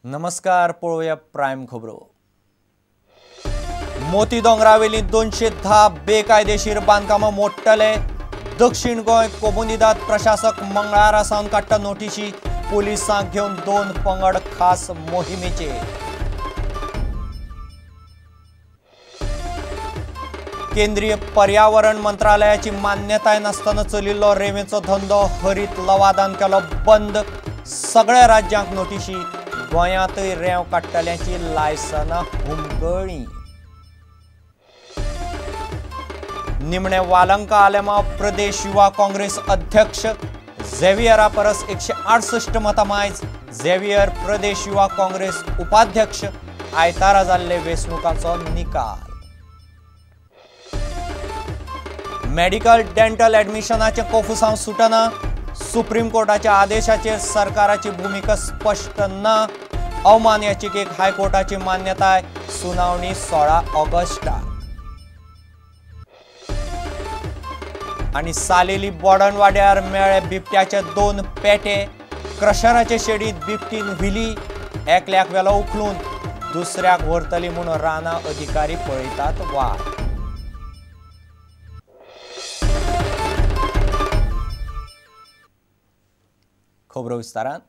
नमस्कार, पळोवया प्रायम खबरो। मोती दोंगरावेली 210 बेकायदेशीर बांदकामां मोडटले। दक्षिण गोंय कोमुनिदाद प्रशासक मंगळारा सावन काडटा नोटिशी, पुलिसांक घेवन 2 पंगड खास मोहिमेचे। केंद्रीय पर्यावरण मंत्रालयाची मान्यताय नासतना चलिल्लो रेंवेचो धंदो हरीत लवादान केलो बंद। सगळ्या राज्यांक नोटिशी, गोंयांतय रेंव काडटल्यांची लायसनां हुमकळी। निमणे वालंका आलेमाव प्रदेश युवा काँग्रेस अध्यक्ष झेवियरा परस 168 मतां मायज। झेवियर प्रदेश युवा काँग्रेस उपाध्यक्ष। आयतारा जाल्ले वेंचणुकांचो निकाल। मेडिकल डेंटल ॲडमिशनाचें कोफुसांव सुटना। सुप्रीम कोर्टाच्या आदेशाचेर सरकाराची भूमिका स्पश्ट ना। अवमान याचिकेक हायकोर्टाची मान्यताय। सुनावणी 16 ऑगस्टाक। आनी सालेली बोडणवाड्यार मेळ्ळे बिबट्याचे 2 पेटे। क्रशराचे शेडीत बिबटीन व्हिली, एकल्याक वेलो उखलून दुसऱ्याक व्हरतली म्हूण रानां अधिकारी पळयतात वाट। खबरो विस्तारान।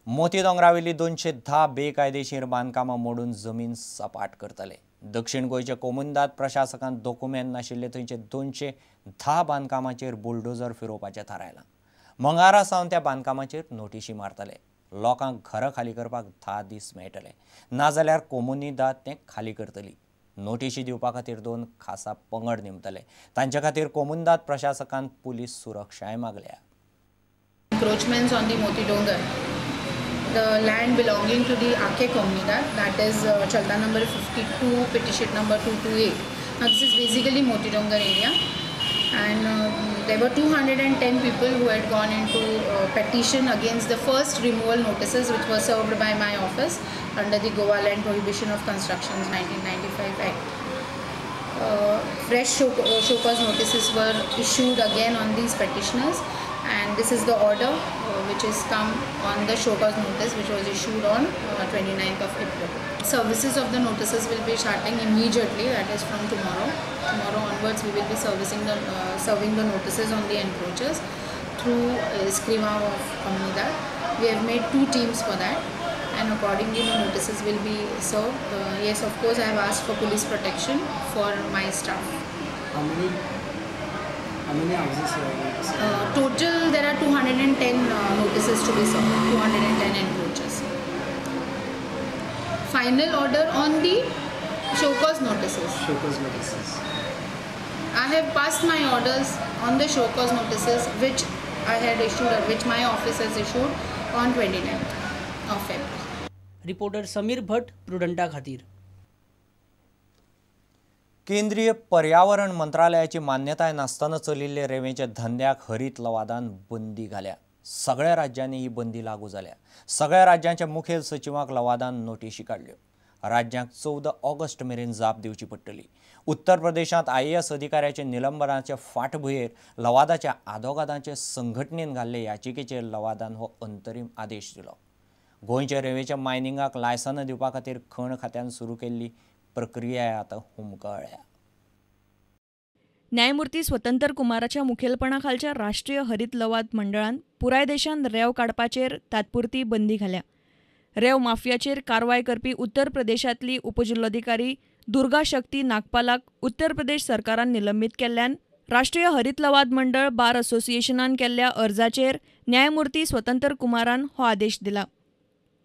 मोती दोंगरावेली 210 बेकायदेशीर बांदकामां मोडून जमीन सपाट करतले। दक्षिण गोंयच्या कोमुनिदाद प्रशासकान दोकुमेंत नाशिल्ले थंयचे 210 बांदकामाचेर बुलडोजर फिरोवपाचें थारायलां। मंगळारा सावन त्या बांदकामाचेर नोटिशी मारतले। लोकांक घरां खाली करपाक 10 दीस मेळटले, नाजाल्यार कोमुनिदाद तें खाली करतली। नोटिशी दिवपा खातीर 2 खासा पंगड नेमतले। तांचे खातीर कोमुनिदाद प्रशासकान पुलीस सुरक्षाय मागल्या। Encroachments on the Moti Dongar, the land belonging to the Ake Comunidad, that is Chalta number 52, petition number 228. Now this is basically Moti Dongar area, and there were 210 people who had gone into petition against the first removal notices which were served by my office under the Goa Land Prohibition of Constructions 1995 Act. Fresh show cause notices were issued again on these petitioners, and this is the order which is come on the show cause notice which was issued on 29th of April. Services of the notices will be starting immediately, that is from tomorrow. Tomorrow onwards we will be serving the notices on the encroachers through Escriva of Comunidad. We have made 2 teams for that, and accordingly the notices will be served. Yes, of course I have asked for police protection for my staff. How many houses are going to serve? Total there are 210 notices to be served, 210 encroachers. Final order on the show cause notices. Show cause notices. I have passed my orders on the show cause notices which I had issued, or which my office has issued on 29th of February. Reporter Sameer Bhatt, प्रुडंटा खातीर। केंद्रीय पर्यावरण मंत्रालयाची मान्यताय नासतना चलिल्ले रेंवेच्या धंद्याक हरीत लवादान बंदी घाल्या। सगळ्या राज्यांनी ही बंदी लागू जाल्या। सगळ्या राज्यांच्या मुखेल सचिवांक लवादान नोटिशी काडल्यो। राज्यांक 14 ऑगस्ट मेरेन जाप दिवची पडटली। उत्तर प्रदेशांत IAS अधिकाऱ्याचे निलंबनाचे फाटभुंयेर लवादाच्या आदोगादांचे संघटनेन घाल्ले याचिकेचेर लवादान हो अंतरीम आदेश दिलो। गोंयच्या रेंवेच्या मायनिंगाक लायसनां दिवपा खातीर खण खात्यान सुरू केल्ली प्रक्रिया आतां हुमकळ्या। न्यायमूर्ती स्वतंत्र कुमाराच्या मुखेलपणाखालच्या राष्ट्रीय हरीत लवाद मंडळान पुराय देशांत रेंव काडपाचेर तात्पुरती बंदी घाल्या। रेंव माफियाचेर कारवाय करपी उत्तर प्रदेशांतली उपजिल्लोधिकारी दुर्गा शक्ती नागपालाक उत्तर प्रदेश सरकारान निलंबीत केल्ल्यान राष्ट्रीय हरीत लवाद मंडळ बार असोसिएशनान केल्ल्या अर्जाचेर न्यायमूर्ती स्वतंत्र कुमारान हो आदेश दिला।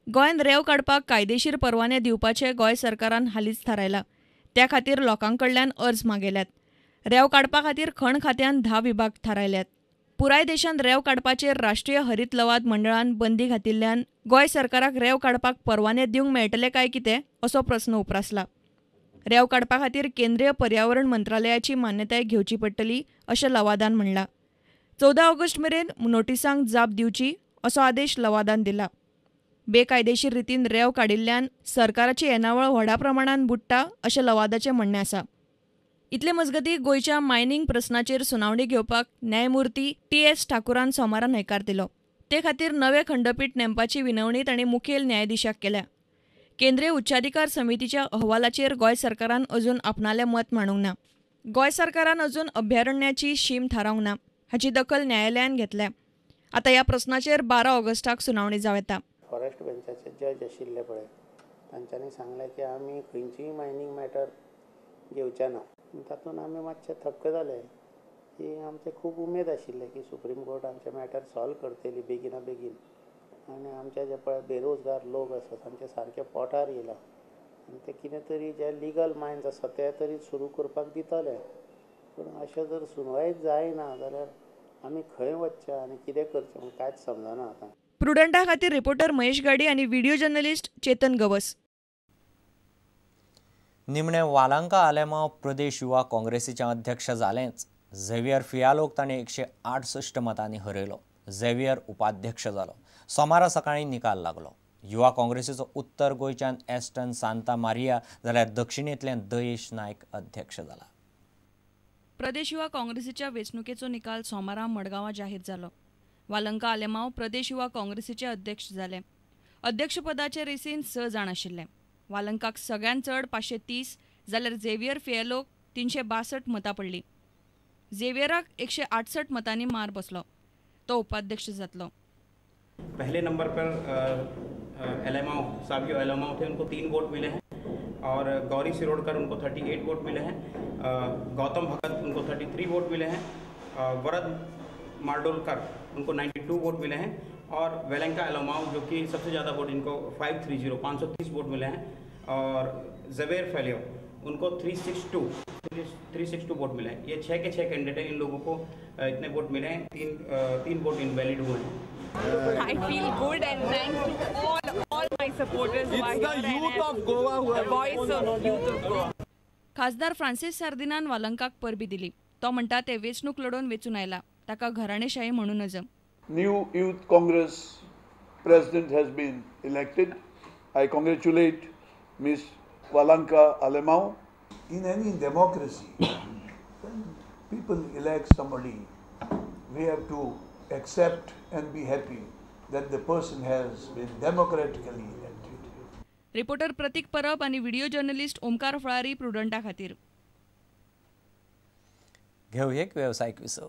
गोंयांत रेंव काडपाक कायदेशीर परवाने दिवपाचें गोंय सरकारान हालींच थारायलां। त्या खातीर लोकां कडल्यान अर्ज मागयल्यात। रेंव काडपा खातीर खण खात्यान 10 विभाग थारायल्यात। पुराय देशांत रेंव काडपाचेर राष्ट्रीय हरीत लवाद मंडळान बंदी घातिल्ल्यान गोंय सरकाराक रेंव काडपाक परवाने दिवंक मेळटले काय कितें असो प्रस्न उप्रासला। रेंव काडपा खातीर केंद्रीय पर्यावरण मंत्रालयाची मान्यताय घेवची पडटली अशें लवादान म्हणलां। 14 ऑगस्ट मेरेन नोटिसांक जाप दिवची असो आदेश लवादान दिला। बेकायदेशीर रितीन रेंव काडिल्ल्यान सरकाराची येणावळ व्हडा प्रमाणान बुडटा अशें लवादाचें म्हणणें आसा। इतले मजगतीं गोंयच्या मायनिंग प्रस्नाचेर सुनावणी घेवपाक न्यायमूर्ती TS ठाकूरान सोमारा न्हयकार दिलो। ते खातीर नवे खंडपीठ नेमपाची विनवणी तांणी मुखेल न्यायाधीशाक केल्या। केंद्रीय उच्चाधिकार समितीच्या अहवालाचेर गोंय सरकारान अजून आपणालें मत मांडूंक ना. गोंय सरकारान अजून अभयारण्याची शीम थारावंक ना हाची दखल न्यायालयान घेतल्या. आतां ह्या प्रस्नाचेर 12 ऑगस्टाक सुनावणी जावं येता. फॉरेस्ट बेंचाचे जज आशिल्ले पळय तांच्यांनी सांगलें की आमी खंयचीय मायनींग मॅटर घेवचे ना. तातूंत आमी मातशे थक्क जाले की आमचे खूब उमेद आशिल्ले की सुप्रीम कोर्ट आमचे मॅटर सॉल्व करतली बेगिना बेगीन आनी आमचे जे पळय बेरोजगार लोक आसा तांचे सारके पोटार येयला आनी ते कितें तरी जे लिगल मायन्स आसा ते तरी सुरू करपाक दितले. पूण अशें जर सुनवायच जायना जाल्यार आमी खंय वचचें आनी कितें करचें म्हूण कांयच समजना आतां. प्रुडंटा खातीर रिपोर्टर महेश गाडी आनी व्हिडिओ जर्नलिस्ट चेतन गवस. निमणे वालांका आलेमाव प्रदेश युवा काँग्रेसीचे अध्यक्ष जालेंच. झेवियर फियालोक ताणें 168 मतांनी हरयलो. झेवियर उपाध्यक्ष जालो. सोमारा सकाळीं निकाल लागलो. युवा काँग्रेसीचो उत्तर गोंयच्यान एस्टन सांता मारिया जाल्यार दक्षिणेंतल्यान दयेश नायक अध्यक्ष जाला. प्रदेश युवा काँग्रेसीच्या वेंचणुकेचो निकाल सोमारा मडगांवां जाहीर जालो. वालंका आलेमाव प्रदेश युवा काँग्रेसीचे अध्यक्ष जाले. अध्यक्षपदाचे रेसीन 6 जाण आशिल्ले. वालंकाक सगळ्यांत चड 530 जाल्यार झेवियर फिएलोक 362 मतां पडलीं. झेवियराक 168 मतांनी मार बसलो. तो उपाध्यक्ष जातलो. पहले नंबर पर एलेमाओ सावियो एलेमाओ थे, उनको 3 वोट मिले हैं और गौरी सिरोडकर उनको 38 वोट मिले हैं, गौतम भगत उनको 33 वोट मिले हैं, वरद मार्डोलकर उनको 92 वोट मिले हैं और वेलंका एलोमाओ जो कि सबसे ज़्यादा वोट इनको 530 वोट मिले हैं और जवेर फैलियो उनको 362 वोट मिले हैं। ये 6 के 6 कैंडिडेट हैं, इन लोगों को इतने वोट मिले हैं। 3 वोट इनवैलिड हुए हैं। I feel good and thanks to all my supporters. It's the youth of Goa who have voice of youth of Goa. खासदार फ्रांसिस सार्दिनान वालंकाक परबी दिली. तो म्हणटा ते वेंचणूक लढोवन वेंचून आयला, ताका घराणेशाही म्हणू नजं. New Youth Congress president has been elected. I congratulate Ms. Valanka Alemao. In any democracy, when people elect somebody, we have to accept and be happy that the person has been democratically elected. Reporter Pratik Parab आणि video journalist Omkar फळारी प्रुडंटा खातीर. घेऊ एक व्यावसायिक विसव.